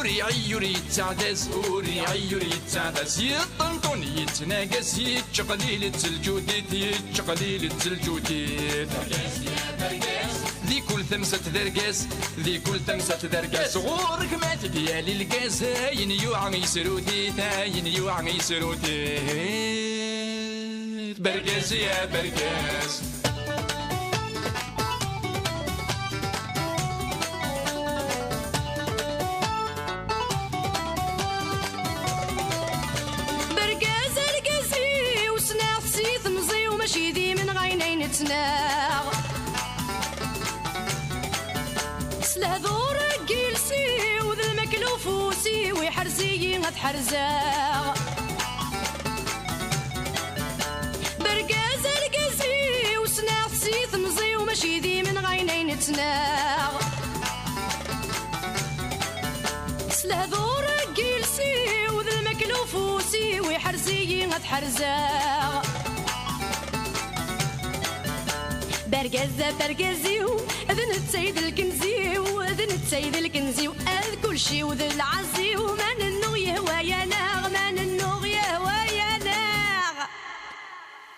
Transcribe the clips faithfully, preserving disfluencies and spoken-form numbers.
Iɛiyyur yettaɛdaz, ur iɛiyyur yettaɛdaz, yeṭṭenṭun yettnagas, yettqelil-itt lǧudit, yettqelil-itt lǧudit. Di kul tamsalt d argaz, di kul tamsalt d argaz, ɣur-k ma t-id-yali lgaz, ayen yuɛa yesrut-it, ayen yuɛa yesrut-it. Bergaz ya bergaz. Bergaz argaz-iw, ssneɣ-t si temẓi-w, mačči d imenɣayen ay nettnaɣ. S lehdur n yiles-iw d lmakla ufus-iw, iḥrez-iyi ad ḥerzeɣ. Bergaz argaz-iw, ssneɣ-t si temẓi-w, mačči d imenɣayen ay nettnaɣ. S lehdur n yiles-iw d lmakla ufus-iw, iḥrez-iyi ad ḥerzeɣ. Bergaz a bergaz-iw, d netta i d lkenz-iw, d netta i d lkenz-iw, ad kulci-w d lɛaz-iw, ma nennuɣ yehwa-yaneɣ, ma nennuɣ yehwa-yaneɣ.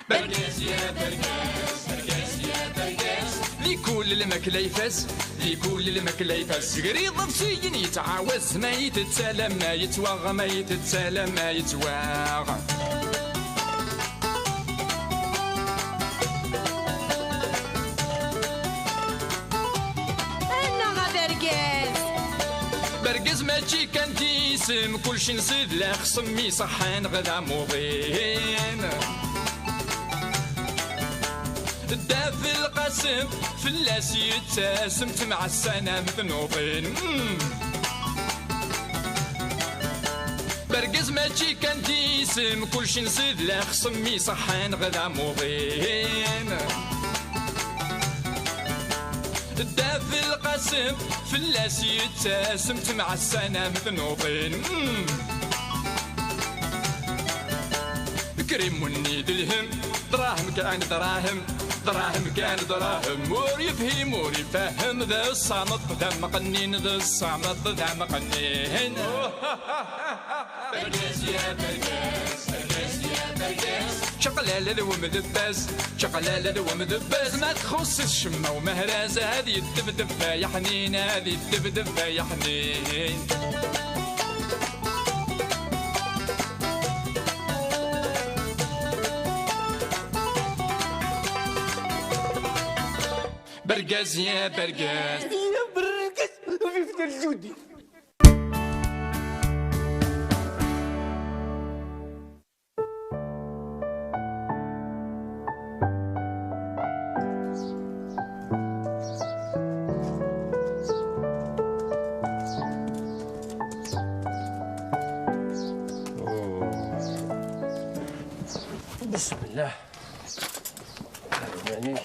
Bergaz ya bergaz, bergaz ya bergaz. Di kul lmakla ifaz, di kul lmakla ifaz. Seg riḍ ɣef siyin yettɛawaz, ma itett alamma yettwaɣ, ma itett alamma yettwaɣ. Annaɣ a bergaz! Bergaz mačči kan d isem, kulci nṣid la xsem iṣeḥḥan ɣ d amuḍin. Dda Belqasem fell-as yettasem, temɛassanam tnuḍin. Mm. Bergaz mačči kan d isem, kulci nṣid la xsem iṣeḥḥan ɣ d amuḍin. Dda Belqasem fell-as yettasem, temɛassanam tnuḍin. Mm. Krim unni d lhem, dṛahem kan dṛahem, dṛahem kan dṛahem. Ur yefhim ur ifehhem, d ṣṣameṭ d ameqqnin, d ṣṣameṭ d ameqqnin. Bergaz ya bergaz, bergaz ya bergaz. Čaqlala d wemdebbaz, čaqlala d wemdebbaz. Ma txuṣṣ-it ccemma umehraz, ad yeddebdeb ay aḥnin, ad yeddebdeb ay aḥnin. Bergaz ya bergaz. Ya bergaz, vive le Judi. بسم الله. يعني.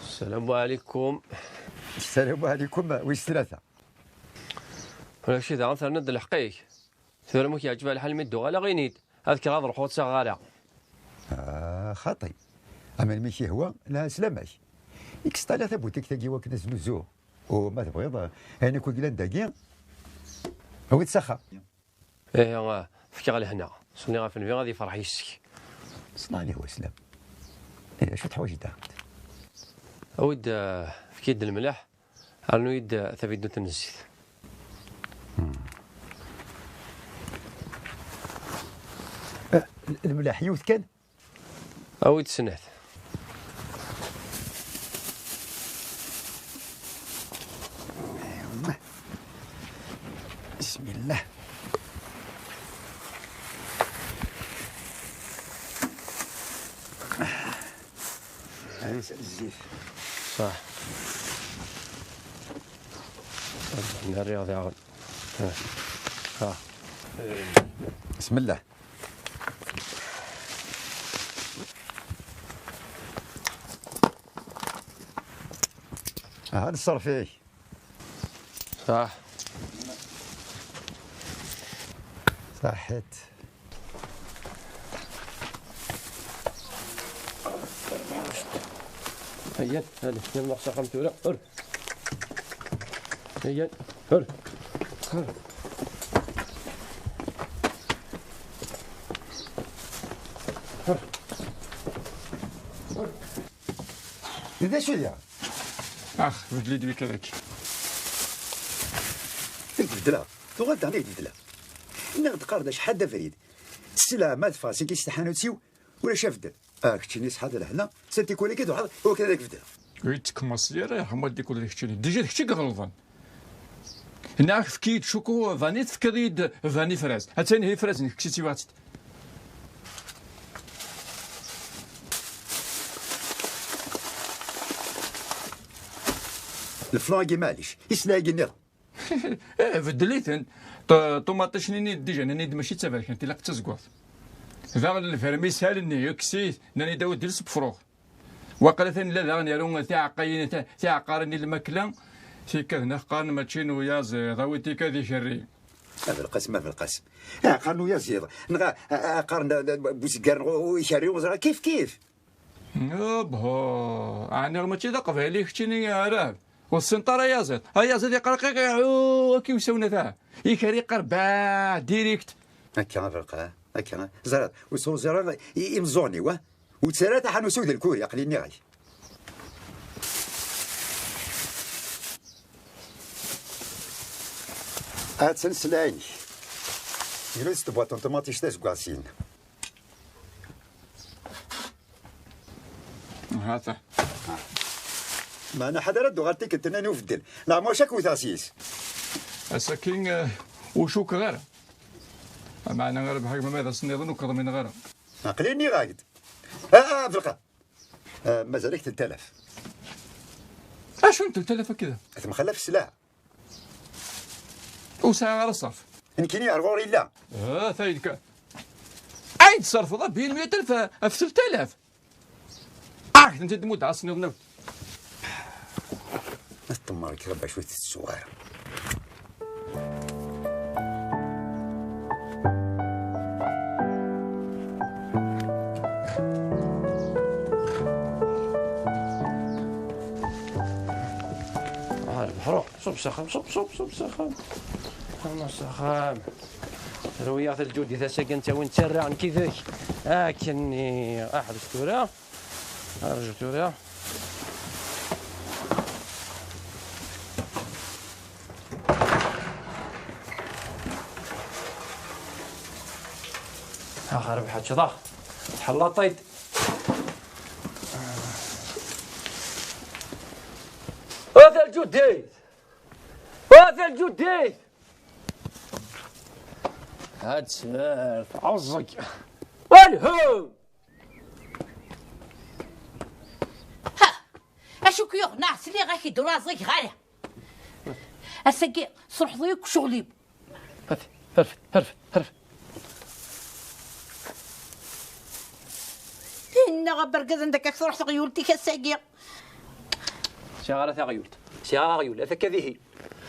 السلام عليكم. السلام عليكم. ويش ثلاثة؟ ولا شي، دعوت أنا الحقيق. Tura ma k-yeɛǧeb lḥal, mi d-uɣaleɣ, ini-d. Ad kkreɣ ad ruḥeɣ, ur ttaɣeɣ ara. Ah, xaṭi. Aman mi k-yehwa, la, slam-ak. Ikkes ṭala tabutikt-agi wakken ad znuzuɣ. U ma tebɣiḍ, ayen akk i yellan dagi, awi-d s axxam. Ihi, ah, fkiɣ lehna. Sniɣ ɣef nnbi ad yefreḥ yis-k. Ṣnaɛ lehwa, slam. Eh, acu teḥwaǧeḍ daɣen? Awi-d, ah, efk-iyi-d lemleḥ. Rnu-yi-d tabidunt n zzit. Eh, lemleḥ yiwet kan? Awi-d snat. بسم الله. هذا الزيت. صح. نريغ داغن. ها. ها. بسم الله. ها الصرفي. صح. صحيت. Ayen, allez, yalla s axxam tura. Hur. Ayen, hur. Hur. Hur. D acu d ya? Ax, beddel-d wik ad-, i k-beddleɣ. Tuɣal daɣen i k-beddleɣ. Nniɣ-d qqaren acḥal d abrid. Sselɛa ma teffeɣ seg-s tḥanut-iw, ulac abeddel. Ah, keččini ṣṣeḥa d lehna, senti kul akka d waḥed, ur kan ad k-beddleɣ. Ur yi-d-tkemmeṣ ara, ḥemmel dik ula d keččini. Déjà d kečč i iɣelḍen. Nniɣ-ak efk-iyi-d cuku vani, tefkiḍ-iyi-d vani fraz. Attan ihi fraz, nekk kečč i tt-iwaɣ-tt. Leflan-agi maɛlic, isla-agi nniḍen. Eh, beddel-iten. Ṭ-, ṭumaṭic-nni déjà, nnan-iyi-d mačči d taberkant, ilaq d tazeggaɣt. Daɣen lbermi ishal-nni, kkes-it, nnan-iyi-d awi-d iles n wefrux. Waqila tella daɣen yaru tiɛeqqayin, ti-, tiɛeqqarin i lmakla, tikkad neɣ qqaren mačči n uyaziḍ, awi tikkad ikerri. A Belqasem, a Belqasem. Aɛeqqar n uyaziḍ, neɣ a-, a-, aɛeqqar n, n, n uzeggar n u-, ikerri, ur ẓriɣ, kif kif. Abha, ɛni mačči d aqbayli keččini, a Arab? Ur tessineḍ ara ayaziḍ? Ayaziḍ iqreq-iq akka iwsawna ta. Ikerri iqerbeɛ direct. Akka a Belqasem, akka. Ẓriɣ, ur sɛuẓẓiɣ ara i-, imeẓẓuɣen-iw, ah? Ur ttarra taḥanut-iw d lkuri, aql-i nniɣ-ak. Attan s lɛin-ik. Grut tebwaṭ n ṭumaṭic tazeggaɣt syin. Hata. Meɛna ḥader ad d-tuɣal tikkelt-nni n ubeddel. Neɣ mac akk wteɣ s-yes. Ass-agi, eh, ur cukkeɣ ara. Meɛna rrbeḥ-agi ma d ass-nniḍen ur k-ḍmineɣ ara. Aql-i nniɣ-ak-d. Ah, ah, Belqa. Ah, mazal-ik teltalaf. Acu n teltalaf akka da? Temxalaf sslaɛa. Ur sɛiɣ ara ṣṣerf. Nekkini ar ɣur-i yella. Ah, tayelka. Ay d-tṣerfeḍ a bin mya alef ɣef telt alaf. Ah, tent-id-muddeɣ ass-nniḍen akk. Ma tṭemmeṛ kra bac ur tettuɣ ara. Ah, lbeḥru. Ṣub s axxam, ṣub, ṣub, ṣub s axxam. Ama s axxam. Rwiyaɣ talǧudit ass-agi n tawin ttarra nekk yid-k. Akkenni, aḥbes tura. Arju tura. Ax, a Rrbeḥ, ad teččeḍ, ax. Tḥellaṭ-id. A talǧudit! A talǧudit! Ad tmer tɛuẓẓeg. Alhu! Ha! Acu k-yuɣen? Neɣ sliɣ-ak-id ur ɛẓigeɣ ara. Ass-agi sruḥeḍ-iyi akk ccɣel-iw. Rfed, rfed, rfed, rfed. Inna abergaz anda akka truḥ teɣyult-ik ass-agi? Sɛiɣ ara taɣyult. Sɛiɣ aɣyul, ata akka dihi.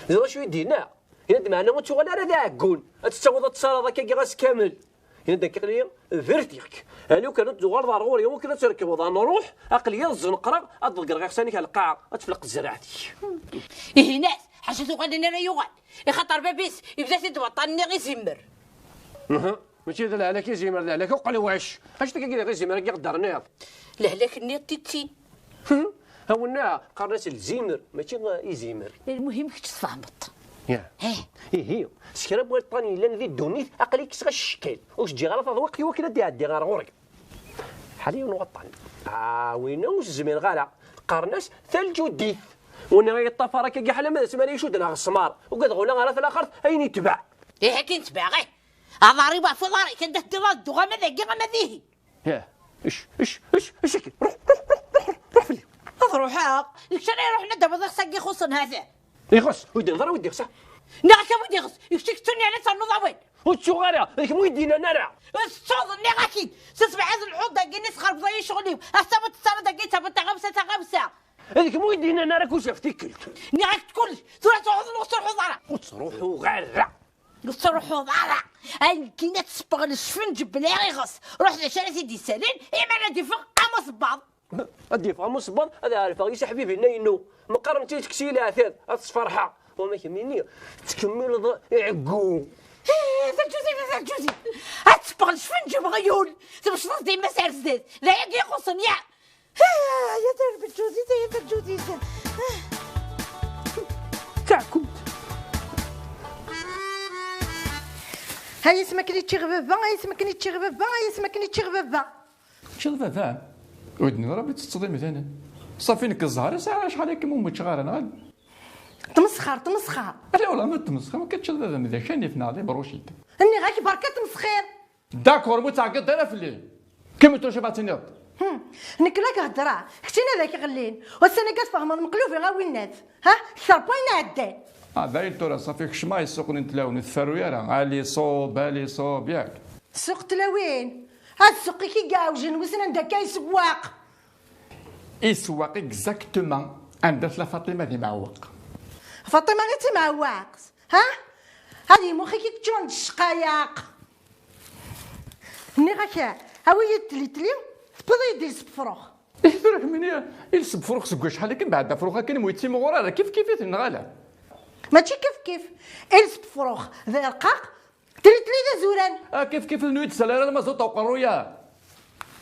Ẓriɣ acu i d-yenna? Yenna-d meɛna ur tuɣal ara d aɛeggun. Ad tettawiḍ ad tessaraḍ akkagi ass kamel. Yenna-d akka aql-iyi bertiɣ-k. Ani ukan ad tuɣaleḍ ar ɣur-i, ukan ad terkbeḍ, ad nruḥ, aql-iyi ad ẓenqreɣ, ad ḍeggreɣ iɣsan-ik ar lqaɛa, ad tefleq tzerɛt-ik. Ihi nas, ḥaca tuɣalin ara yuɣal. Ixaṭer bab-is, yebda-t-id waṭṭan-nni izimer. Aha, mačči d lehlak izimer, d lehlak uqelwac. Acu-t akkagi d izimer-agi ɣ-d-terniḍ? Lehlak-nni d titin. Awennaɛ, qqaren-as lzimer, mačči izimer. Lmuhim, kečč tfehmeḍ. Ya. Heh. Ihi, s kra n waṭṭan yellan di ddunit, aql-i kkseɣ acekkal. Ur s-ǧǧiɣ ara taḍwiqt i wakken ad d-iɛeddi ɣer ɣur-i. Ḥala yiwen n waṭṭan. Ah, winna ur s-zmireɣ ara. Qqaren-as talǧudit. Winna i yeṭṭafar akkagi ḥala ma d asmi ara icudden ɣer ssmar. Ugadeɣ ula ɣer at laxert ayen yetbeɛ. Ih, akken tbeɛ, ih. Aḍar-iw ɣef uḍar-ik, anda teddiḍ ad dduɣ ama dagi ama dihi. Yah, ec, ec, ec, ec, akka. Ruḥ, ruḥ, ruḥ, ruḥ, ruḥ, ruḥ fell-i. Ad ruḥeɣ? D kečč ara iruḥen ad d-tawiḍ iɣes-agi ixuṣṣen, hata. Ixuṣṣ? Ur d-yenḍer ur d-ixṣṣ. Nniɣ-ak a wi d-ixṣṣ, d kečč i yettunni ara ternuḍ awal. Ur ttuɣ ara, d kemm i d-yennan ara. Tettuḍ, nniɣ-ak-id. S ṣṣbeḥ ad lḥuḍ dagi-nni txerbeḍ-iyi ccɣel-iw. Ass-a ma tettaraḍ dagi, tabiḍ taɣawsa, taɣawsa. D kemm i d-yennan ara kullec ɣef tikkelt. Nniɣ-ak-d kullec, tura truḥeḍ neɣ ur tettruḥuḍ ara? Ur ttruḥuɣ ara. Ur tettruḥuḍ ara. Ay nekkini ad tesbeɣ lecfenǧ bla iɣes. Ruḥ d acu ara t-id-isalin, imi ara d-iffeɣ am usebbaḍ. Ad d-yeffeɣ am usebbaḍ, ad ɛerfeɣ yis aḥbib-inna inu. Meqqar netta yetkes-iyi leɛtab, ad tesferḥeɣ. Wama kemmini, tettkemmileḍ iɛeggu. Eh, taǧuzit, taǧuzit. Ad teffeɣ lecfenǧ uɣyul. Tmecḍeḍ dima s ar zdat. D ayagi ixuṣṣen, ya. Ah, ya tarbaǧuzit, ya taǧuzit. Ah. Taɛkumt. Ay asmi akken i ččiɣ baba, ay asmi akken i ččiɣ baba, ay asmi akken i ččiɣ baba. Teččiḍ baba? Ur d-nniɣ ara tettetteḍ imdanen. Ṣafi nekk ẓẓher-is acḥal akka ur meččeɣ ara, neɣ? Tmesxer, tmesxer. Ala, wala ma tmesxer, akka teččiḍ baba-m d akanif neɣ d ibrucit. Nniɣ-ak berka tmesxir. D'accord, mu tɛeggeḍ ara fell-i. Kemmel tura acu ad tiniḍ. Hmm. Nekk la k-heddreɣ, keččini ad ak-ɣellin. Ussan-agi ad tfehmeḍ meqlubi a winnat. Ha? Kter n wayen iɛeddan. Ah, dayen tura, ṣafi kecmeɣ i ssuq n tlawin, ur tferru ara. Ali ṣub, ali ṣub, yak. Ssuq tlawin? Ha, ssuq-ik i iɛewjen, wissen anda akka isewwaq. Isewwaq exactement anda tella Faṭima d imɛewweq. Faṭima i d timɛewwaqt, ha? Ad yemux-ik i keččuren d ccqayaq. Nniɣ-ak, awi-yi-d tlitli, tewwiḍ-iyi-d iles n wefrux. Ih, tura kemmini, iles n wefrux seg wacḥal akken bɛed afrux akken mu yettimuɣur ara, kif kif i ten-neɣ ala? Mačči kif kif, iles n wefrux d arqaq, tlitli d azuran. Ah, kif kif, ur yi-d-ssali ara lmaẓuṭ uqerruy-a.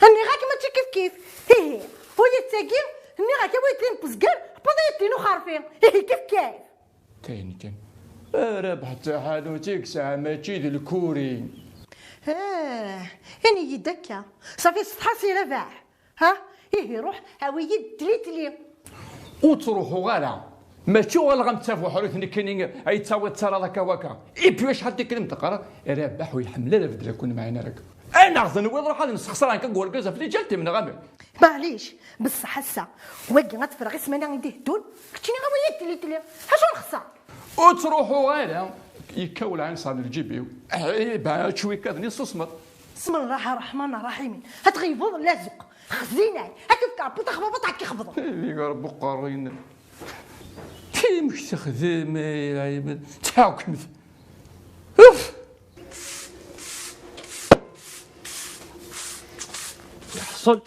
Nniɣ-ak mačči kif kif. Ihi, wi-yi-d tagi, nniɣ-ak awi-yi-d tin n wezger, tewwiḍ-iyi-d tin uxerfi. Ihi, kif kif. Tayen kan. Rabeḥ d taḥanut i yesɛa, mačči d lkuri. Ah, ini-yi-d akka. Ṣafi, setḥa si Rabeḥ. Ha? Ihi ruḥ, awi-yi-d tlitli. Ur ttruḥuɣ ara. Mačči uɣaleɣ am tabuḥrut nekkini ay ttawiḍ taraḍ akka waka. Et puis acḥal tikkelt teqqareḍ, Rabeḥ ur iḥemmel ara beddel akk nemɛin ara akka. Anaɣ tenwiḍ ruḥ ad nessexṣer akka deg urgaz ɣef liǧal timneɣ amek? Maɛlic, bessaḥ ass-a, wagi ad t-ffreɣ i ssmana i d-iheddun, keččini awi-yi-d tlitli, acu nexṣer? Ur ttruḥuɣ ara, yekka welɛin sɛan lǧib-iw. Eh, bah, ččwi kaden i susmeḍ. Bismillah ar-Rahman ar-Rahim. Ad tɣibeḍ lazuq. Xzinay. Ad k-tefk Rebbi taxbabat ad k-ixebḍen. Ihi Rebbi uqerruy-nnem. Timek texdem, ay, ay, tḥukmet. Uf! Yeḥṣel.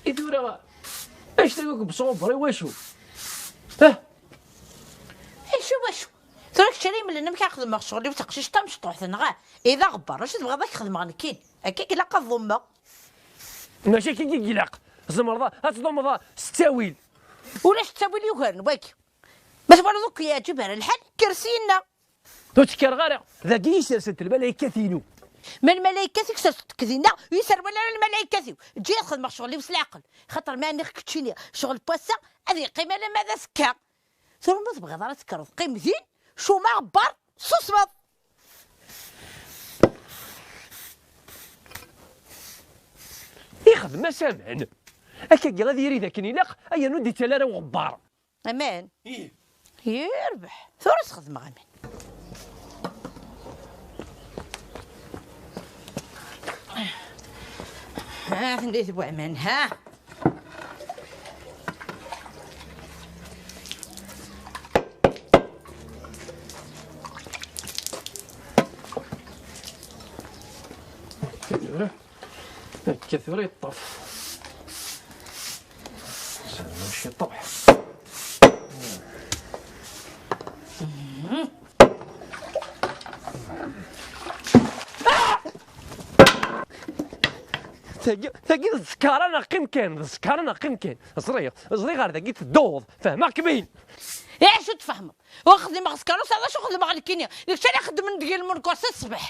I tura, acu-t akk ubeṣruber i wacu? Ah! Acu, wacu? Tura kečč ara imlen amek ara xedmeɣ ccɣel-iw d taqcict tamecṭuḥt, neɣ? I d aɣebbar, acu tebɣiḍ ad k-xedmeɣ nekkini? Akka i ilaq ad ḍummeɣ. Mačči akka i ilaq. Tzemreḍ ad tḍummeḍ s ttawil. Ulac ttawil yugaren wagi. Ma twalaḍ ur k-yeɛǧib ara lḥal, kker syenna. Ur ttekkareɣ ara. Dagi i sersen lmalaykat-inu. Ma lmalaykat-ik sersen-k dinna, ur yi-serwal ara lmalaykat-iw. Eǧǧ-iyi ad xedmeɣ ccɣel-iw s leɛqel. Xaṭer ma nniɣ keččini, ccɣel n wass-a ad yeqqim alamma d azekka. Tura ma tebɣiḍ ara tekkreḍ, qqim din, cuma, ɣebbar, susmeḍ. Ixdem-as aman. Akkagi ad yiri d akken ilaq, ayen ur d-ittali ara uɣebbar. Aman. Ih. Yerbeḥ. Tura ad xedmeɣ aman. Ha, tendit bu aman, ha? Akka tura yeṭṭef. Sɛan ciṭuḥ. Tagi, tagi d zzkara neɣ qqim kan, d zzkara neɣ qqim kan. Ẓriɣ, ẓriɣ ar dagi tedduḍ, fehmeɣ-kem-in. Iɛac ur tfehmeḍ. Ur xdimeɣ s karusa, d acu xedmeɣ nekkini? D kečč ara ixeddmen deg lmunkar si ṣṣbeḥ.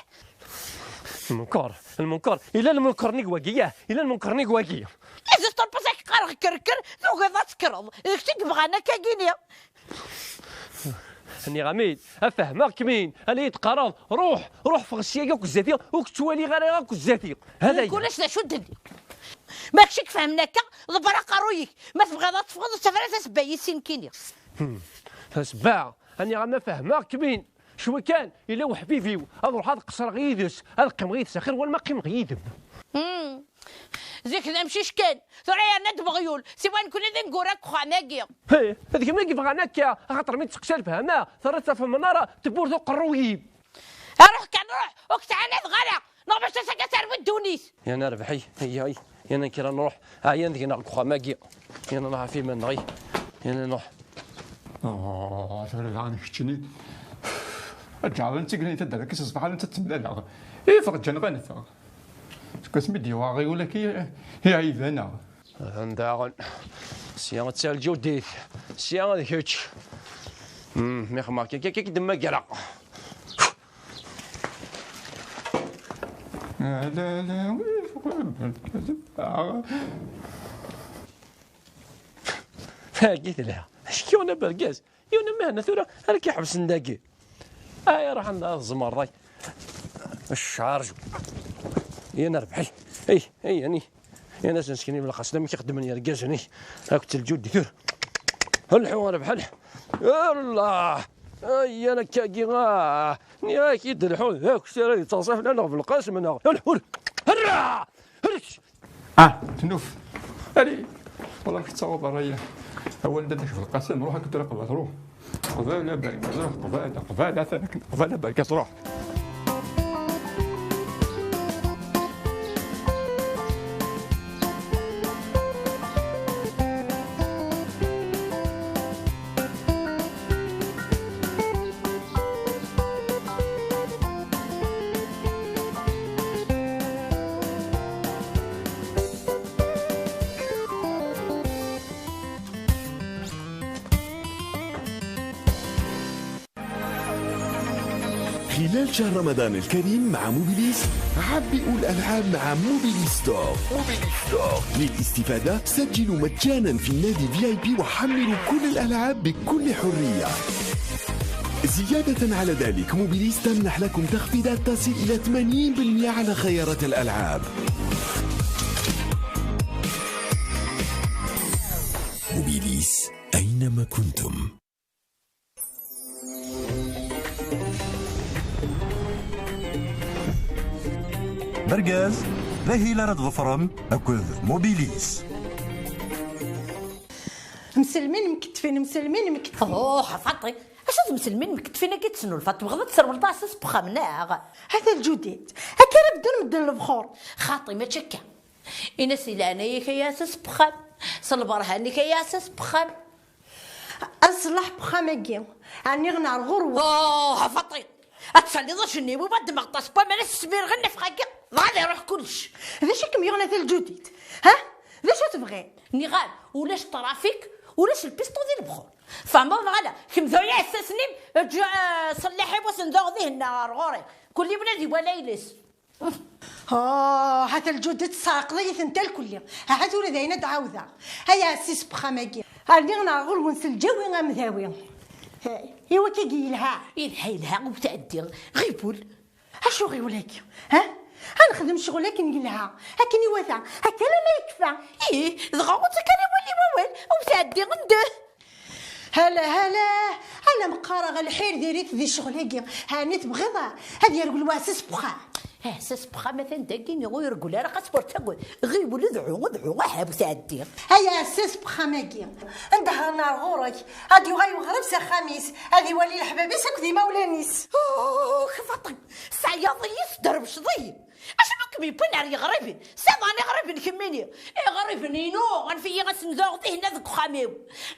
Lmunkar, lmunkar, ila lmunkar nnig wagi, yah, ila lmunkar nnig wagi. Aziz Ṭulpas, ak qqareɣ kker, kker, tugiḍ ad tekkreḍ. D kečč i yebɣan akka-gini. Nniɣ-am-id, a fehmeɣ-kem-in, ala yi-d-qqareḍ, ruḥ, ruḥ, ffeɣ sya akk zdat-i, ur k-ttwaliɣ ara akk zdat-i. Hada. Ulac d acu d-nniɣ. Ma kečč i ifehmen akka, ḍebber aqerruy-ik. Ma tebɣiḍ ad teffɣeḍ, ur ttaf ara tasebba yis-i nekkini. Hmm. Tasebba, aniɣ-am a fehmeɣ-kem-in. Cwi kan, yella weḥbib-iw, ad ruḥeɣ ad qeṣreɣ yid-s, ad qqimeɣ yid-s, axir wala ma qqimeɣ yid-m. Hmm. Zik d amcic kan, tura yerna-d weɣyul, siwa nekni d ineggura deg uxxam-agi. Hi, d kemm i yebɣan akka, axaṭer mi d-teqsa lefhama, terra-tt ɣef menara, tewwurt uqerruy-im. Ruḥ kan ruḥ, ur k-ttɛanadeɣ ara, neɣ bac ass-agi ad terwi ddunit. Yan a rrbeḥ, ay, ay, yan a kra nruḥ, ɛyan deg-neɣ deg uxxam-agi. Yan a nruḥ ɣef iman-nneɣ, ay, yan a nruḥ. Oh, tura daɣen keččini. Ǧeɛlen d tignayin taddara-k s ṣṣbeḥ, netta ttemlaleɣ. Ifeɣ ǧǧan ɣa neffeɣ. Seg wasmi d-yewɛa ɣiwel-agi, i ɛibaneɣ. Atan daɣen. Sya d Tal Ǧudit, sya d kečč. Hmm, mi xemmeɣ kan, kan, kan k-d-mmagreɣ. Ala, ala, wi, wi, wi, wi. Tagi telha. Acu yiwen abergaz, yiwen amehna tura ara k-iḥebsen dagi. Ay, ruḥ anda tzemreḍ, ay. Ccarj. Yan a rrbeḥ. Ay, ay, yani. Yan a sen-sekni belqasem amek i xeddmen yergazen, ay. Akked Tal Ǧudit tura. Lḥu a rrbeḥ, lḥu. Allah. Ay, yan akkagi, ah. Nniɣ-ak-id lḥu, d akessar ad yettaḍsa fell-aneɣ belqasem, neɣ. Lḥu, lḥu. Hurra! Hurra! Ah, tnuf. Allez, wala k-ttaweḍ rray. Awal n dada-k belqasem, ruḥ ak-d qbal, ruḥ. Qbal abergaz, ruḥ, qbal, qbal, atan akken, qbal abergaz, ruḥ. خلال شهر رمضان الكريم مع موبيليس، عبئوا الألعاب مع موبيليس ستور. موبيليس ستور. للاستفادة، سجلوا مجانا في النادي في آي بي وحملوا كل الألعاب بكل حرية. زيادة على ذلك، موبيليس تمنح لكم تخفيضات تصل إلى ثمانين بالمئة على خيارات الألعاب. موبيليس، أينما كنتم. D argaz, d ahil ara tḍefrem akked Mobilis. Mselmin mkettfin, mselmin mkettfin. Oh, a Faṭi, acu d mselmin mkettfin-agi tesnulfaḍ? Tebɣiḍ ad tesrewleḍ aɛessas n wexxam, neɣ? Hata lǧudit, akka ara bedden medden lebxur. Xaṭi, mačči akka. Ini-as di leɛnaya-k ay aɛessas n wexxam, s lberhan-ik ay aɛessas n wexxam. Aṣlaḥ n wexxam-agi, ɛni ɣneɣ ɣur-wen? Oh, a Faṭi! Ad tsalliḍ ajenniw-iw, ad d-mɣeṭṭaseɣ waman, ad s-smireɣ nnefxa-agi, dɣa ad iruḥ kullec. D acu i kem-yuɣen a Taljudit? Ha? D acu tebɣiḍ? Nniɣ-am, ulac trafik, ulac lpisto di lebxur. Tfehmeḍ neɣ ala? Kemm d uyaɛessas-nni, eǧǧ, eh, ṣelliḥ-iw ad sen-d-aɣeɣ dihin ar ɣur-i. Kul yiwen ad iwali ayla-s. Oh, hata lǧudet tesɛeqleḍ-iyi-tent alkulli. Aha tura d ayen ad d-ɛawdeɣ. Ay aɛessas n wexxam-agi. Rniɣ neɣ ɣur-wen s lǧawi amdawi. Eh, i wakka-gi yelha. Yelha, yelha, ur tɛeddi. Ɣiwel. Acu ɣiwel-agi? Ha? Ad nexdem ccɣel akken yelha. Akken iwata. Akka alamma yekfa. Ih, dɣa ur tttak ara awal i wawal. Ur tɛeddi, ndeh. Hala, hala, ala meqqareɣ lḥir diri-t di ccɣel-agi. Ɛni tebɣiḍ ad yergel waɛessas n wexxam? Aɛessas n wexxam atan dagi, niɣ ur yergel ara, xas ur ttagad. Ɣiwel, dɛu, dɛu, aha, bu tɛeddi. Ay aɛessas n wexxam-agi, ndehren ar ɣur-k, ad yuɣal weɣrib s axxam-is, ad iwali leḥbab-is akked imawlan-is. Ux, Faṭi, teɛyaḍ-iyi, tesderwceḍ-iyi. Acu i kem-yewwin ar yeɣriben? Siḍan iɣriben kemmini. Iɣriben-inu, anef-iyi ad sen-d-aɣeɣ dihin deg uxxam-iw.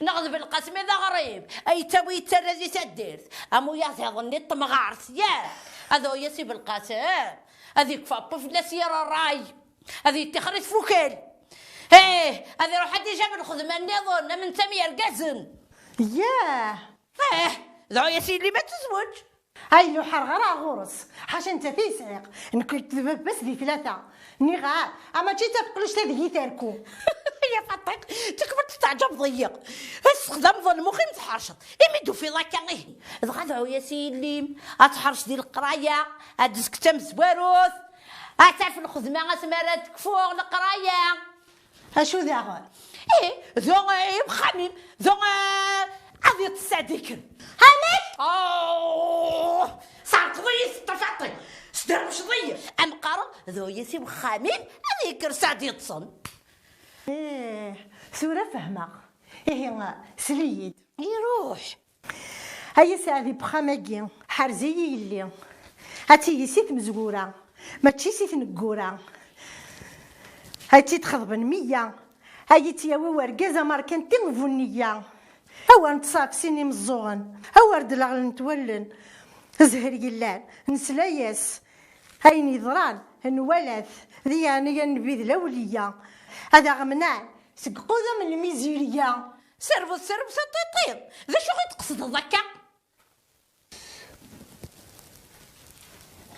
Neɣ d Belqasem i d aɣrib, ay yettawi yettarra di taddart. Am uyaziḍ-nni n temɣart, yah! Ad aɣ-yas i Belqasem, ad yekfu ɛeṭṭu fell-as yir ṛṛay. Ad yettixer i tfukal. Ih, ad iruḥ ad ijab lxedma nniḍen, am netta am yergazen. Yah! Ih, dɛu-yas i yelli-m ad tezweǧ. Ay, ur ḥerɣ ara ɣur-s. Ḥaca nettat i yesɛiɣ. Nekk d baba-s di tlata. Nniɣ-am, a mačči d tafeqluct ad iyi-terku. Ya Faṭi, tikwal tetteɛǧabeḍ-iyi. Ad tessexdameḍ lmux-im tḥerceḍ. Imi d-tufiḍ akka ihi. Dɣa dɛu-yas i yelli-m, ad teḥrec di leqraya, ad d-tezg tamezwarut, ad taf lxedma asmi ara tekfu leqraya. Acu daɣen? Ih, d, eh, i wexxam-im, d, eh, ad yeṭṭes sadiken. Amek? Oh, sɛerqeḍ-iyi s ṭṭafaṭi, sdermceḍ-iyi. Am qqareɣ, d, eh, i wexxam-im, ad Ikker Saɛd yeṭṭsen. Ih, tura fehmeɣ. Ihi, sel-iyi-d. Iruḥ. Ay aseɛdi n uxxam-agi, ḥrez-iyi yelli. Ad tigi si tmezwura, mačči si tneggura. Ay tt-id-xeḍben meyya, ay tt-yawi urgaz amerkanti bu nniya. Awer nettṣaɛef sin imeẓẓuɣen, awer d-leɣlent wallen. Zzher yellan, nesla-yas. Ayen yeḍran, nwala-t, di yeɛnaya n Nnbi d lawliya. Ad aɣ-mneɛ seg iqudam n lmizirya. Serwet, serwet a ṭiṭi, d acu i d-tqesdeḍ akka?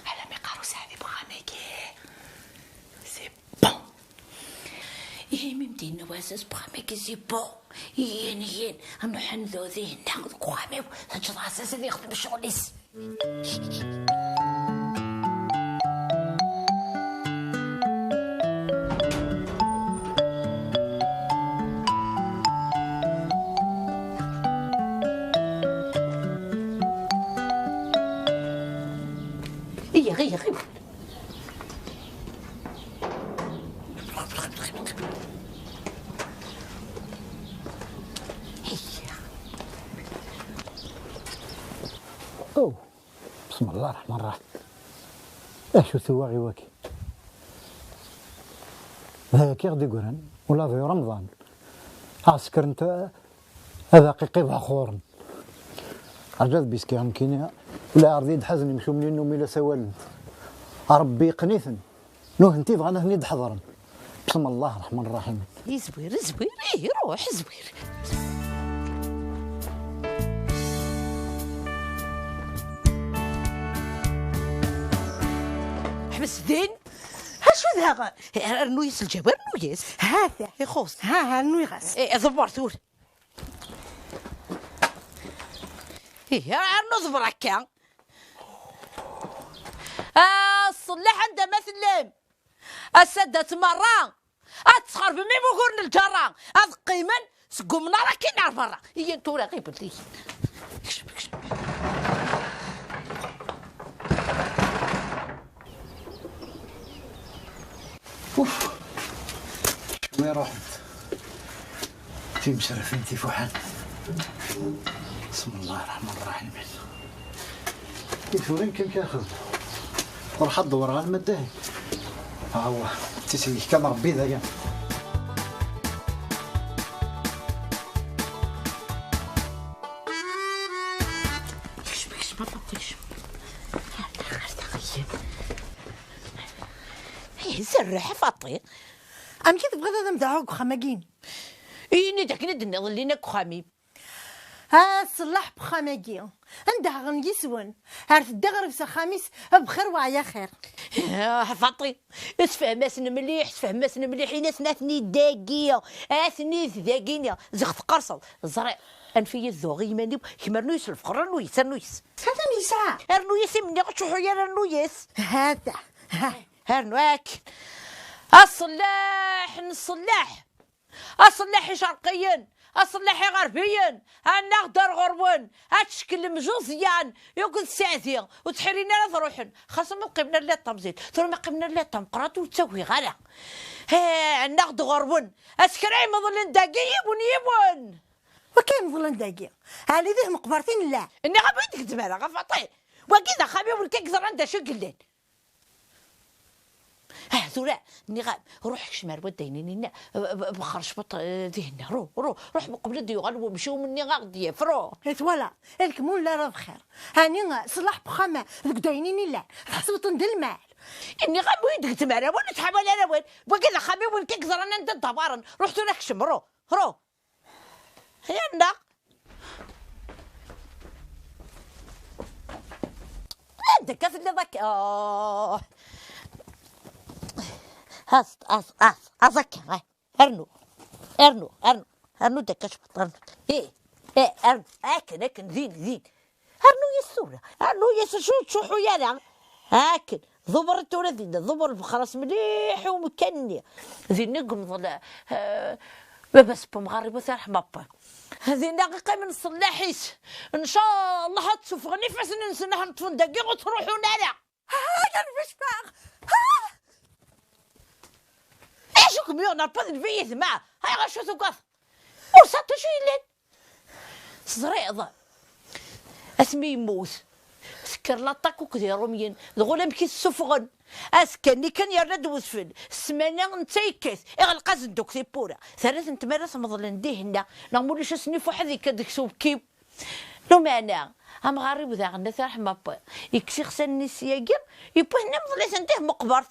Ala mi qqar useɛdi n uxxam-agi, c'est bon. Ihi mi m-d-yenna uɛessas n uxxam-agi, c'est bon. Ihi, ihi, ad nruḥ ad ndu dinna deg uxxam-iw, teǧǧeḍ aɛessas ad yexdem ccɣel-is. Iyya, iyya, iyya. Iyya. Oh. Bismillah ar-Rahman ar-Rahim. Acu tuɣ i waki? D aya i ɣ-d-yeggran, ula d Remḍan. Ɛsekren-t abaqiqi d axuren. Rǧa ad biskiɣ nekkini, ula ar d-id-ḥazen imcumen-inu mi la sawalen. Rebbi yeqqen-iten. Nuhenti bɣan ad ten-id-ḥeḍren. Bismillah ar-Rahman ar-Rahim. Izwir, izwir, ih, ruḥ, izwir. Ḥbes din. Acu daɣen? Rnu-yas lǧawab, rnu-yas. Hata. Ixuṣ. Ha, ha, rnu-yas. Eh, ḍebber tura. Ih, rnu ḍebber akka. Ah, ṣṣellaḥ anda ma tellam. Ass-a d at merra. Ad txerbem imuguren n lǧerra. Ad qqimen seg umnar akkin ar berra. Iyan tura ɣibel, iyan. Kcem, kcem. Uf. Cwi ruḥent. Timesrafin tifuḥan. Bismillah ar-Rahman ar-Rahim. I tura kan kan xedmeɣ. Ruḥ ad dewreɣ alma d dahi. Awa, tisellek kan Rebbi d aya. Kcem, kcem, a Faṭi, kcem. Ih, serreḥ a Faṭi. Amek i tebɣiḍ ad am-daɛuɣ deg uxxam-agi? Ini-d akken i d-tenniḍ llin akk uxxam-im. Ah, ṣṣellaḥ n uxxam-agi. Anda ɣen yis-wen? Ar tedda ɣer s axxam-is, bxir weɛya xir. Ah, Faṭi, sefhem-asen mliḥ, sefhem-asen mliḥ, ini-asen atni dagi, atni dagi-ni. Ziɣ teqqerseḍ. Ẓriɣ, anef-iyi ad dduɣ i yiman-iw, kemm rnu-yas lfeqer, rnu-yas, rnu-yas. Hatan yesɛa. Rnu-yas imenni, ur ttcuḥḥu ara, rnu-yas. Hata. Rnu akken. Aṣellaḥ n ṣṣellaḥ. Aṣellaḥ icerqiyen, aṣellaḥ iɣerbiyen, anaɣ-d ar ɣur-wen, ad tcekklem Josiane akked Saɛdi, ur ttḥirin ara ad ruḥen, xas ma qqimen ar liṭṭa mzit, tura ma qqimen ar liṭṭa meqqrat ur ttagiɣ ara. He, anaɣ-d ɣur-wen, ass kra imeḍlen dagi yiwen yiwen. Waki imeḍlen dagi, ɛli dih meqbert i nella. Nniɣ-am ur yi-d-gezzem ara, a Faṭi, wagi d axxam-iw, nekk i yeẓran d acu i yellan. Ah, tura, nniɣ-am, ruḥ kcem ar wadda-inin-inna, b-, b-, bxer cwiṭ, eh, dihinna, ruh, ruh, ruḥ, meqbel ad d-yuɣal wemcum-nni a ɣ-d-yaf, ruh. Eh, twala, lkem ur la ara bxir. Ɛni, ṣṣellaḥ n uxxam deg wadda-inin illan, tḥesbeḍ-ten d lmal. Nniɣ-am ur yi-d-gezzem ara awal, ur ttḥawal ara awal. Wagi d axxam-iw, nekk i yeẓran anda ddawaren. Ruḥ tura kcem, ruh, ruh. Yerna. Anda akka telliḍ akka? Oh. Aẓ, aẓ, aẓ, aẓ akka, eh. Rnu, rnu, rnu, rnu-d akka cwiṭ, rnu. Eh, eh, rnu, akken, akken, din, din. Rnu-yas tura, rnu-yas, acu ur ttcuḥḥu ara. Akken, ḍubber tura dinna, ḍubber bxer-as mliḥ i umkan-nni. Dinna i yemḍel, eh, baba-s n wemɣar iwata ṛeḥma Ṛebbi. Dinna i qqimen ṣṣellaḥ-is. Ncallah ad tteffɣen ifassen-nsen, ad ten-ṭṭfen dagi ur ttruḥun ara. Ah, yerbic faɣ. Ah! kem-yuɣen Ṛebbi d lbi yid-m, ah! Ayɣer acu tugadeḍ? Ur sɛiḍ acu yellan. Teẓriḍ, asmi yemmut, tekker l'attaque akked Irumyen, dɣa ulamek i t-ssufɣen. Azekka-nni kan yerna-d wedfel, ssmana netta yekkat, iɣleq azenduk tiwwura, terra-ten tmara tmeḍlen dihinna, neɣ ma ulac ass-nni fuḥ ad yekka deg-s ubekkiw. Lumeɛna, amɣar-iw daɣen, ad t-irḥem Ṛebbi, yekkes ixsan-nni syagi, yewwi-ten imeḍl-iten dih meqbert.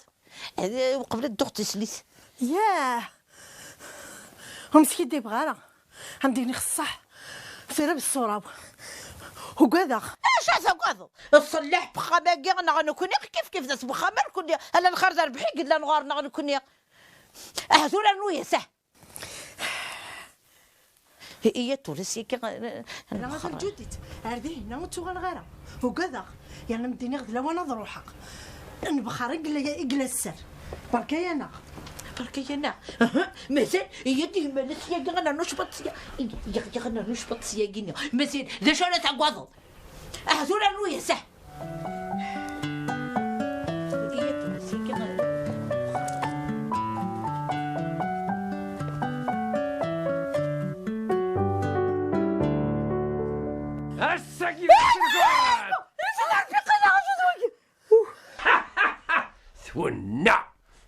Eh, uqbel ad dduɣ d tislit. Yah! Ur meskiddibeɣ ara. Am d-iniɣ ṣṣeḥ. Tura bessura-w. Ugadeɣ. Acu ara tagadeḍ? Ṣṣellaḥ n wexxam-agi neɣ nekni, kif kif d at wexxam, ar nekni, ala lxir d rrbeḥ i yellan ɣur-neɣ nekni. Ahat ur rnu-yas, ah. Iyyat ur as-yekki. Ala a Lǧudit, ar dihin ur ttuɣaleɣ ara. Ugadeɣ, yerna am d-iniɣ d lawan ad ruḥeɣ. Nebxer i yella, i yella sser. Berka-yaneɣ. Berka-yaneɣ. Aha, mazal, iyyat iman-is yagi ad nernu cwiṭ sya. Yagi ad nernu cwiṭ syagi-nni. Mazal, d acu ara tagadeḍ? Ahat ur rnu-yas, ah. Ass-agi d asenfar! Twenna!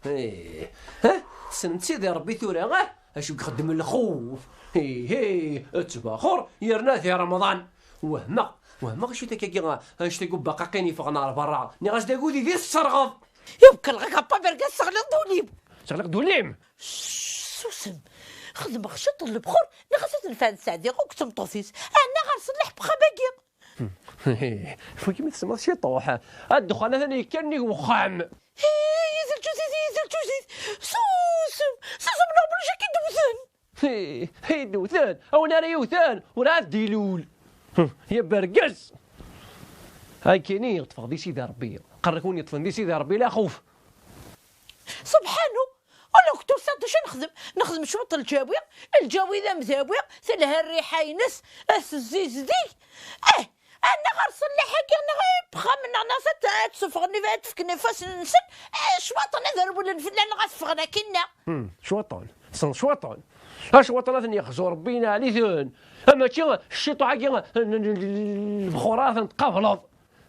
Eh, ha? Tessnem Sidi Ṛebbi tura, ah? Acu ixeddem lxuf? Hi, hi, ttbaxur yerna di Remḍan. Wehmeɣ, wehmeɣ acu takagi, anect-agi ubaqaqin yeffɣen ɣer berra. Nniɣ-as d agudi di tesserɣeḍ. Yewkel ɣak a papa berga sseɣliḍ d ul-im. Sseɣliɣ d ul-im? Susem. Xedmeɣ ciṭ n lebxur, nniɣ-as ad tenfeɛ Sseɛdi akked tmeṭṭut-is. Ɛni ɣer ṣelleḥ n wexxam-agi? Wagi mi tsemmeḍ ciṭuḥ. A ddexxan atan yekkan nnig wexxam. Hi, yid lǧuzit, yid lǧuzit. Susem, susem neɣ ulac ad k-id-wten. Hi, hi, d-wten. A win ara yewten, ur ɛad d-ilul. Hi, ya bergaz. Akini ṭṭfeɣ di Sidi Ṛebbi. Qqaren-ak win yeṭṭfen di Sidi Ṛebbi la xuf. Subḥanu. Ula ur tufiḍ d acu nexdem, nexdem cwiṭ n lǧawi, lǧawi d amdawi, telha rriḥa-ines, ad tezzizdig. Eh, annaɣ ar ṣṣellaḥ-agi, neɣ i wexxam-nneɣ, neɣ ad t-, ad t-suffɣen, ad t-fken ifassen-nsen, eh, cwiṭ ad rewlen fell-aneɣ, ad ffɣen akkinna. Hmm, cwiṭen, ssneḍ cwiṭen. A cwiṭen ad ten-yexzu Ṛebbi, yenɛel-iten. A mačči cciṭuḥ-agi n, n, n, n lebxurat n tqableḍ.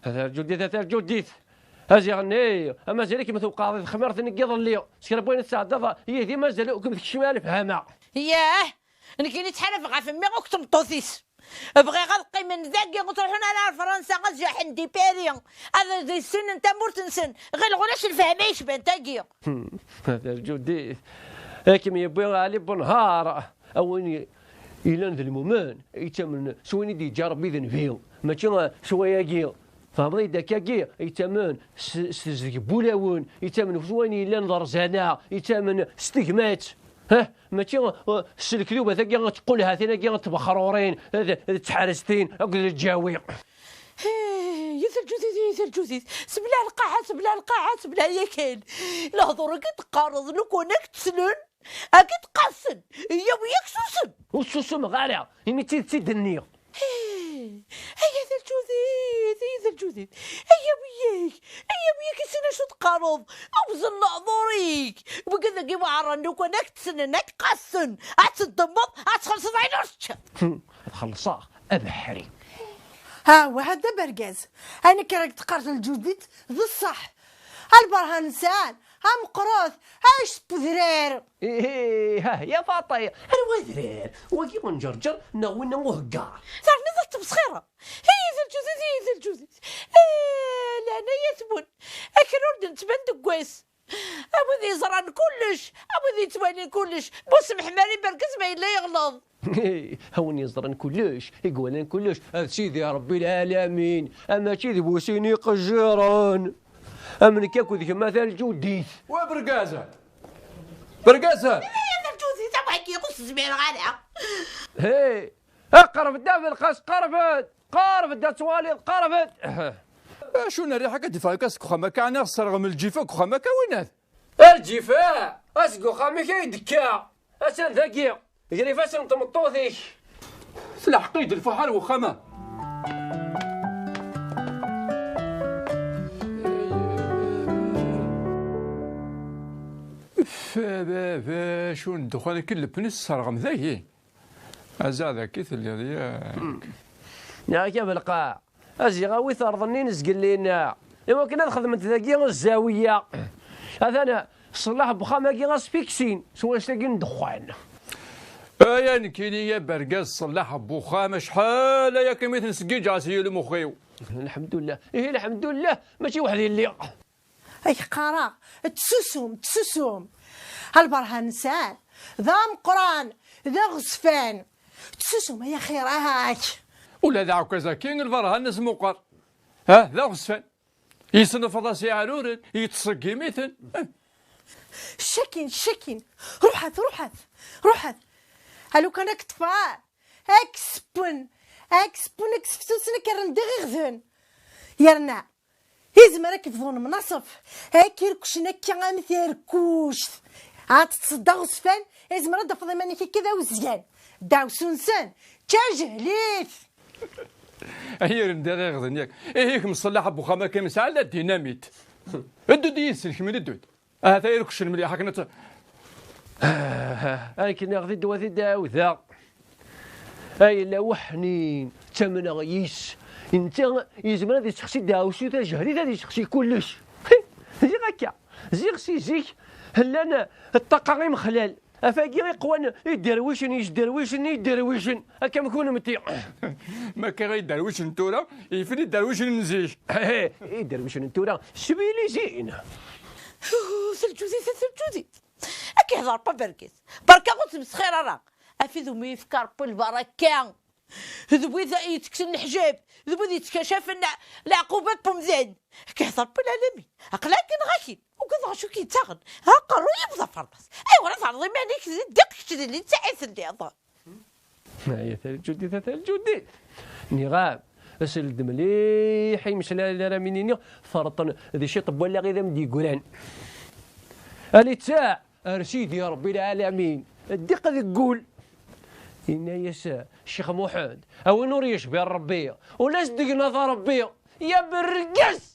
A tarǧudit, a tarǧudit. A ziɣ-nni, a mazal-ikem tewqɛeḍ i texmirt n yiḍelli. S kra n wayen tesɛeddaḍ yid-i, mazal ur kem-tekcim ara lefhama. Yah! Nekkini ttḥarafeɣ ɣef mmi akked tmeṭṭut-is. Bɣiɣ ad qqimen dagi, ur ttruḥun ara ar Fransa, ad jaḥen di Paris, ad issinen tamurt-nsen. Ɣileɣ ulac lefhama yecban tagi. Hmm, a tarǧudit. Ad kem-yewwi Ɛli Bunhar. A win i-, yellan d lmumen, yettamen s wayen i d-yeǧǧa Ṛebbi d nnbi, mačči s wayagi. Tfehmeḍ-iyi-d, akkagi yettamen s, s tezdeg n wulawen, yettamen s wayen yellan d rrezana, yettamen s tegmat. Hah, mačči, uh, s lekdubat-agi, d tqulhatin-agi, d tbexrurin, d, d tḥerẓtin akked lǧawi. Hey, ya tarǧudit, ya tarǧudit, sebleɛ lqaɛa, sebleɛ lqaɛa, sebleɛ yakan. Lehdur-agi teqqareḍ, lukan ad k-ssnen, ad k-id-qassen, yyaw yak susem. Ur ssusumeɣ ara, imi d tidet i d-nniɣ. Hey, ay a tarǧudit, ay a tarǧudit, ay awi-yak, ay awi-yak, issin acu teqqareḍ, awzel lehdur-ik. Wigad-agi iweɛren, lukan ad k-ssnen, ad k-qassen, ad teddmeḍ, ad txellṣeḍ ayen ur teččiḍ. Ad xellṣeɣ abeḥri. Ha, wa hada bergaz. Ayen akka i d-teqqar Lǧudit d ṣṣeḥ. A lberhan sɛan, a meqqret, a icep udrar. Ih, ha, ya Faṭi, anwa adrar? Wagi n Ǧerǧer neɣ winna uheggar? Terniḍ ad tmesxireḍ. Iyyat a Lǧudit, iyyat a Lǧudit. Eh, leɛnaya-twen. Akken ur d-nettban deg wass. A wid yeẓran kullec, a wid yettwalin kullec, bu semḥem ara iberkez ma yella yeɣleḍ. A win yeẓran kullec, i iwalan kullec, d Sidi Ṛebbi lɛalamin, a mačči d bu sin iqejjiren. Am nekk akked kemm a Taǧudit. Wa bergazen! Bergazen! Ay a Taǧudit, a wagi, ur s-zmireɣ ara. Hey! Qerb-d a Belqas, qerb-d! Qerb-d ad twaliḍ, qerb-d! Acu n rriḥa akka ad d-iffeɣ akka seg uxxam akka, ɛni tesserɣem lǧifa deg uxxam akka, winat? A lǧifa! A seg uxxam-ik ay d-kkaɣ! Atan dagi, gar ifassen n tmeṭṭut-ik! Tleḥq-iyi-d lfuḥa ar wexxam-a! F-, b-, b-, acu n ddexxan akken lepni tesserɣem dagi. Azal dagi telliḍ ya. Nniɣ-ak a Belqaɛ, a ziɣ awi-t ɣer ḍennin zgelli-nneɣ. I wakken ad xedment dagi zzawiya. Atan ṣṣellaḥ n wexxam-agi asfiksin s wanect-agi n ddexxan. Aya nekkini ya bergaz ṣṣellaḥ n wexxam acḥal aya kan mi ten-sgiǧeɣ si yulmuxx-iw. Lḥemdullah. Ihi lḥemdullah, mačči weḥd-i lliɣ. Ak qqareɣ, ttsusum, ttsusum. Lberhan nesɛa-t, d ameqqran, d aɣezfan. Ttsusum ay axir-ak. Ula d aɛekkaz-agi, lberhan-nnes meqqer. Ha, d aɣezfan. Yesnefḍ-as iɛruren, yettṣeggim-iten. Cakin, cakin. Ruḥet, ruḥet, ruḥet. A lukan ak ṭṭfan, ak sewwen, ak sewwen, ak seftusen, ak rren d iɣiɣden. Yerna, izmer ad k-bḍun mnaṣef, ad k-irkecen akka am tirkuct. Ad teṭṭseḍ d aɣezfan, izmer ad d-tafeḍ iman-ik akka d awezyan. Ddaɛwessu-nsen, d tajehlit. Ay irem d iɣiɣden yak. Ihi kemm ṣṣellaḥ n wexxam akken yesɛa la dinamit. Ddu-d yid-sen kemmini ddu-d. Ahat ay irkecen mliḥ akken ad t-, akken iɣ di ddwa di d-ɛawdeɣ. Ay la weḥnin, ttamneɣ yis. Netta yezmer ad yessexsi ddaɛwessu tajehlit, ad yessexsi kullec. Ziɣ akka, ziɣ si zik llan ṭṭaqa imexlal. Afagi iqwan iderwicen, yesderwicen, iderwicen, akka am kunemti. Ma akka iderwicen n tura, yifen iderwicen n zik. Iderwicen n tura, sbilizin. Teljudit, a teljudit. Ad k-ihder Papa Bergaz. Berka ur ttmesxir ara. Afid umi yefka Rebbi lbaraka. D wid yettekksen leḥjab, d wid yettkacafen le-, leɛqubat n umdan. Ad k-ihder Rebbi lɛalamin. Aql-aken ɣakin. Ugadeɣ acu k-yettaɣen. Ha, aqerruy-im d aferḍas. Ayɣer ad terreḍ iman-ik d ddiq kečč d lli n tsaɛi telliḍ? Ay a Tal Ǧudit, a Tal Ǧudit. Nniɣ-am, sel-d mliḥ i imeslayen ara m-iniɣ, ferṭen di ciṭ n wallaɣ i d am-d-yeggran. A littaɛ, ar Sidi Ṛebbi lɛalamin, ddiq deg wul. Yenna-yas Ccix Muḥend, a win ur yecbi Ṛebbi, ula s-d-tegneḍ a Ṛebbi, ya bergaz!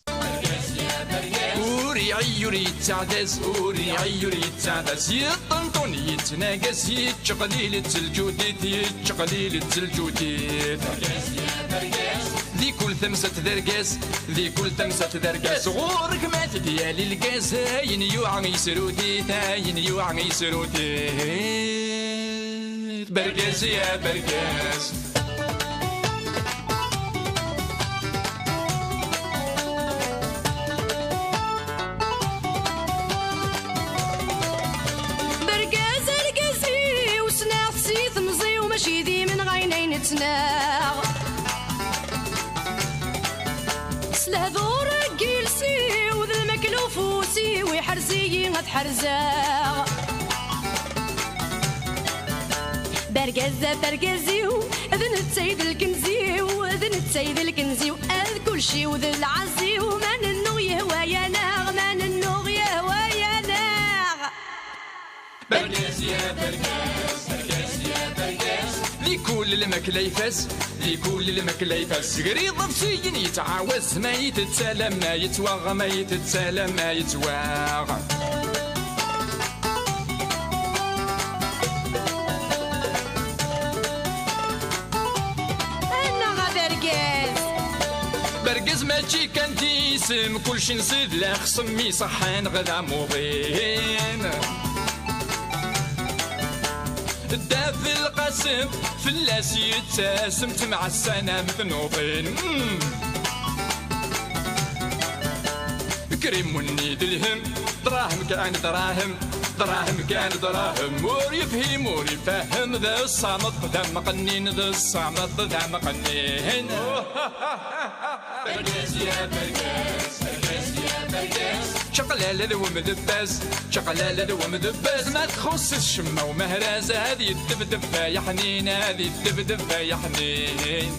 Ur iɛi ur yettaɛdaz, ur iɛi ur yettaɛdaz, yeṭṭenṭun yettnagas, yettqelil-itt lǧudit, yettqelil-itt lǧudit. Di kul tamsat d argaz, di kul tamsat d argaz, ɣur-k ma t-id-yali lgaz, ayen yuɛa yesrut-it, ayen yuɛa yesrut-it. Bergaz ya bergaz. Bergaz argaz-iw, ssneɣ-t si temẓi-w, mačči d imenɣayen ay nettnaɣ. S lehdur n yiles-iw, d lmakla ufus-iw, iḥrez-iyi ad ḥerzeɣ. Bergaz a bergaz-iw, d netta i d lkenz-iw, d netta i d lkenz-iw, ad kulci-w d lɛaz-iw, ma nennuɣ yehwa-yaneɣ, ma nennuɣ yehwa-yaneɣ. Bergaz ya bergaz, bergaz ya bergaz. Di kul lmakla ifaz, di kul lmakla ifaz. Sger iḍebsiyen yettɛawaz, ma itettalam, ma yettwaɣ, ma itettalam, ma yettwaɣ. Annaɣ a bergaz! Bergaz mačči kan d isem, kulci nṣid la xsem iṣeḥḥan ɣer amuḍin. Dda Belqasem fell-as yettasem, temɛassanam tnuḍin. Mm. Krim wenni d lhem, dṛahem kan dṛahem, dṛahem kan dṛahem. Ur yefhim, ur ifehhem, d ṣṣameṭ d ameqqnin, d ṣṣameṭ d ameqqnin. Bergaz ya bergaz, bergaz ya bergaz. Čaqlala d wemdebbaz, čaqlala d wemdebbaz. Ma txuṣṣ-it ccemma umehraz, ad yeddebdeb ay aḥnin, ad yeddebdeb ay aḥnin.